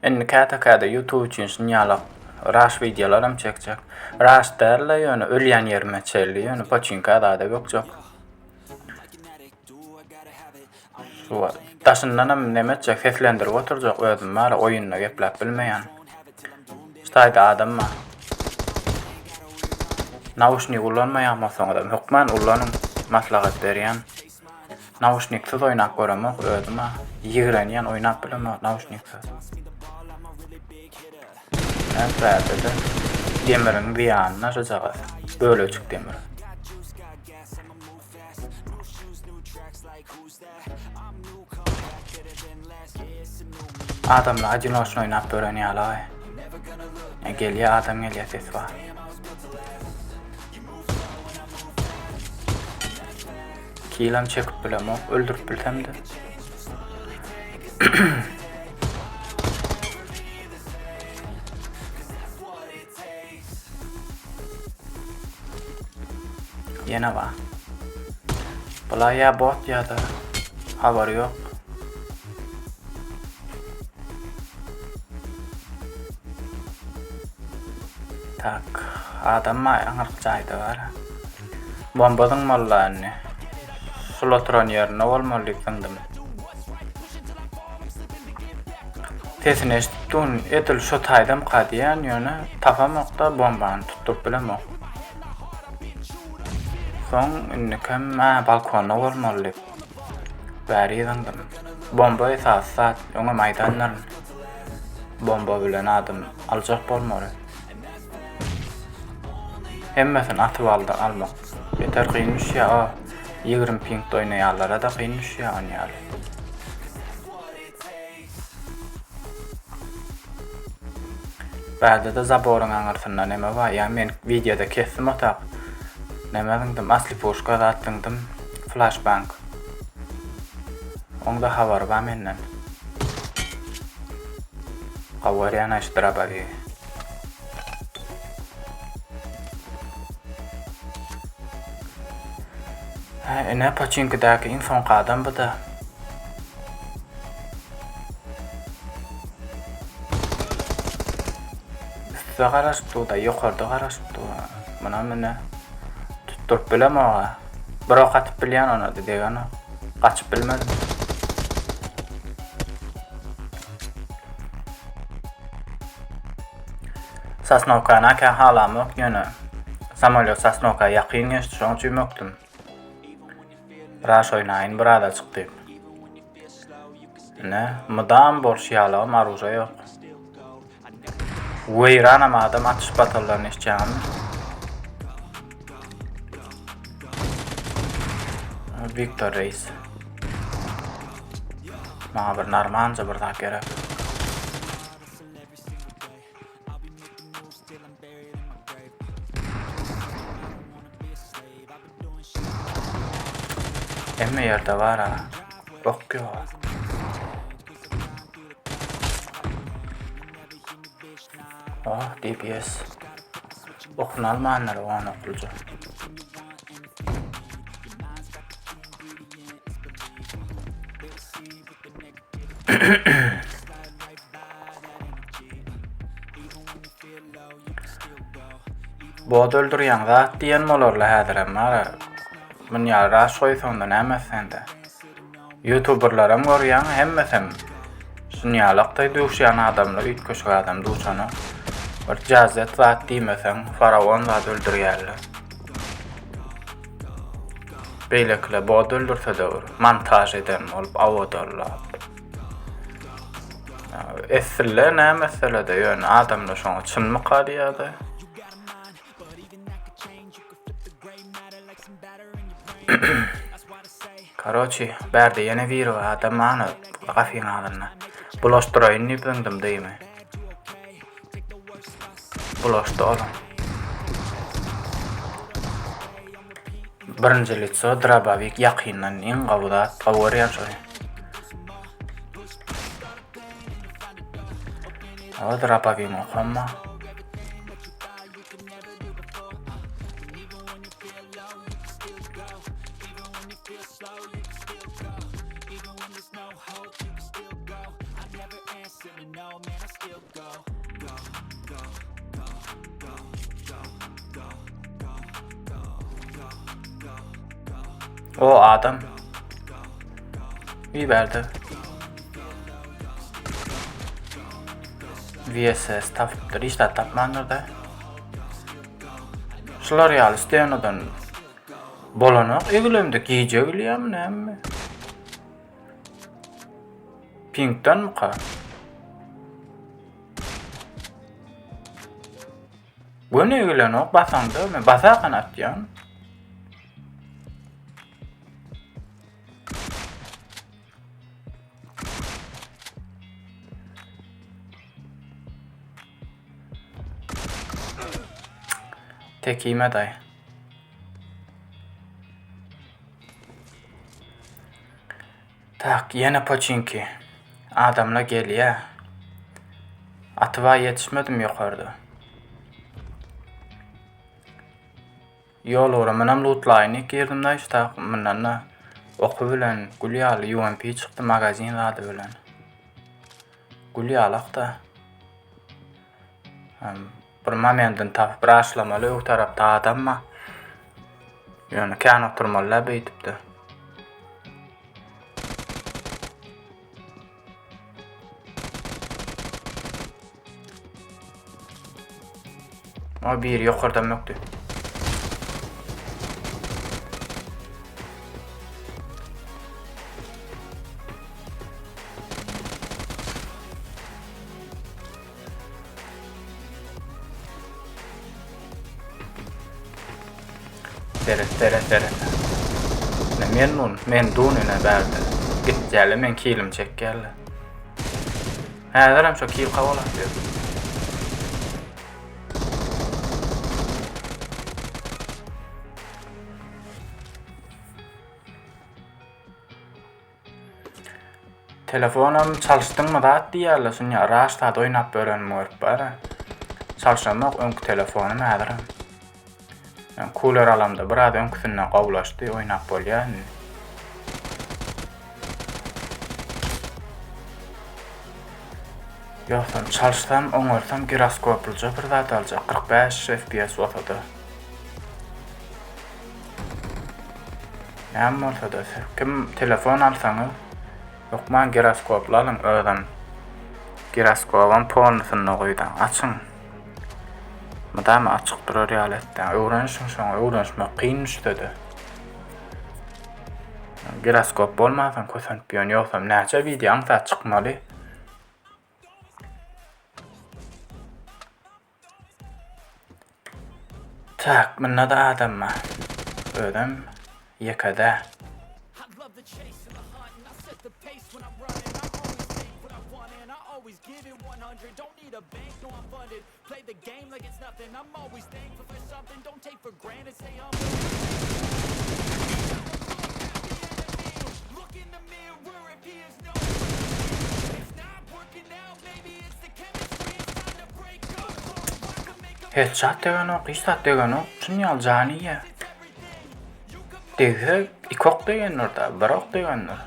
Indi käte-käte YouTube üçin şuny ýalak rush wideolaram çekjek. Rush däl-de ýöne ölýän ýerime çenli ýöne poçinka zada bökjek. Şu daşyndanam neme etjek seslendirip oturjak özüm bar oýunda gepläp bilmeýän. Şu taýda adam bar. Nauşnik ulanmaýan bolsaňyzam hökman ulanyň maslahat berýän. Nauşniksiz oýnap göremok özüm-ä. Ýigrenýän oýnap bilemok nauşniksiz. Nätbärde-de demiriň zyýanyna şujagaz. Bölejik demir. Adamlar odinoçny oýnap ýören ýaly-aý. Gelýär adam gelýär ses bar. Kilam çekip bilemok, öldürip bilsemde. Ýene bar. Bular ýa bot ýa-da habary ýok. Tak, adam bar, aňyrky jaýda bar. Bomba zyňmalylar indi. Şul oturan ýerinde bolmaly diýip zyňdym. Sesini eşidip durun, edil şo taýdamka diýýän, ýöne tapamok-da bombany tutduryp bilemok. Soň indikem hä balkonda bolmaly diýip bäri zyňdym. Bomba esasy zat, öňem aýdandyryn. Bomba bilen adam aljak bolmaly. Hemmesini atyp aldy almak beter kyn düşýär o 20 pingde oýnaýanlara-da kyn düşýär on ýaly. Bärde-de zaboryň aňyrsynda neme bar? Ýa men wideoda kesdim otap. Neme zyňdym? Asli puşka zat zyňdym. Flashbang. Oň-da habary bar menden. Gowy görýän-aý şu drabagi. Hä, ine Poçinkidäki iň soňky adam bu-da. Üstde garaşyp dur-da, ýokarda garaşyp dur. Munam ine tutduryp bilemok-a. Bir ok atyp bilýän ona-da degenok. Gaçyp bilmedim. Sosnowkany aka halamok ýöne samolýot Sosnowka ýakyn geçdi şoň üçin bökdüm. Raş oýnaýyn bir azajyk diýip. Ine mydam bolşy ýalagam aruža ýok. Weýranam adam atyş batallaryny eşitýäňizmi? Wiktor Reis. Maňa bir narmanca bir zat gerek. Hemme ýerde bar ha. Ok ýok. Oh, DPS. Okuny almanlar on okluja. Bot öldürýäň zat diýen bolarly häzirem bar. Mun ýaly raş goýsaňda näme sende. Youtuberlaram görýäň hemmesem şun ýalakdaý duşýan adamlar üýtgeşik adam duşanok. Bir jazet zat diýmeseň faraon zat öldürýärler. Beýlekiler bot öldürse-de bir montaž eden bolup awadalap. Etsinler näme etseler-de ýöne adamlar şoňa çynmyka diýýär-de. Karoçi, bärde ýene biri bar adam ana gapyň agzynda. Bulaşdyraýyn diýip zyňdym dymy. Bulaşdy olam. Birinji litso drabawik ýakyndan iň gowy zat gowy görýän şony. O drabawigiň okam bar. O adam. Iberde. VSS tapypdyr. Hiç zat tapmandyr da. Şular ýaly stenadan bolanok egilemde gije egilýärmi näme? Pinkdenmika? Göni egilenok basaňda men basakan atýan. Tekime daý. Tak, ýene poçinki. Adamla gelýä. Atyba ýetişmedim ýokarda. Ýol ugra munam lutlaýyn diýip girdim daý şu tak mundan-da oky bilen gül ýaly UMP çykdy magazin zady bilen. Gül ýalak-da. Bir momentini tapyp raşlamaly ög tarapda adam bar. Ýöne kän oturmaly-da beýdip-de. O biri ýokardan mökdi. Seret, seret, seret. Ne men dun, men dun ine bärde. Gitýärler, men kilim çekýärler. Häzirem şo kil kowalap ýör. Telefonam çalyşdyňmy zat diýýärler şuny raş zat oýnap ýörenimi görüp bara. Çalşamok öňki telefonym häzirem. Men kuler alamda biraz öňküsinden gowulaşdy oýnap bolýar indi. Ýogsam çalyşsam oňarsam giroskoplyja bir zat aljak 45 FPS bolsada. Näme bolsada kim telefon alsaňyz hökman giroskoply alyň özem giroskobam polnysynda goýdaň açyň. Mydama açyk durar ýaly etdäň. Öwrenişiň şoňa öwrenişmek kyn düşsede. Giroskop bolmansoň kösenip ýörün ýogsam näçe wideo aňsat çykmaly. Tak, munda-da adam bar. Özem ýeke-dä. Headshot degenok, hiç zat degenok. Şun ýaly jany iýýär. Degse iki ok degendir da, bir ok degendir.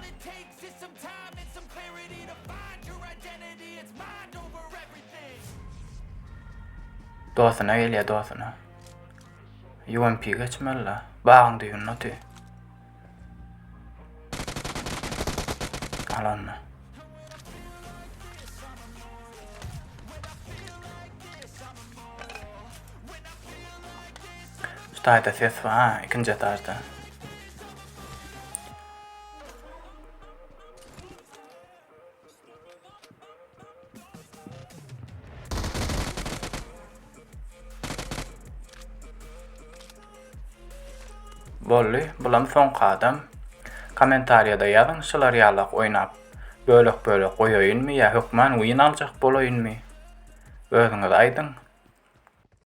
Dostuna gelýär, dostuna. UMP geçmeli-la. Bagyň düýbünde otyr. Al onda. Şu taýda ses bar, ha, ikinji etažda. Boldy, bulam soňky adam. Kommentariýada ýazyň şular ýalak oýnap bölek bölek goýaýynmy ýa hökman win aljak bolaýynmy? Özüňiz aýdyň.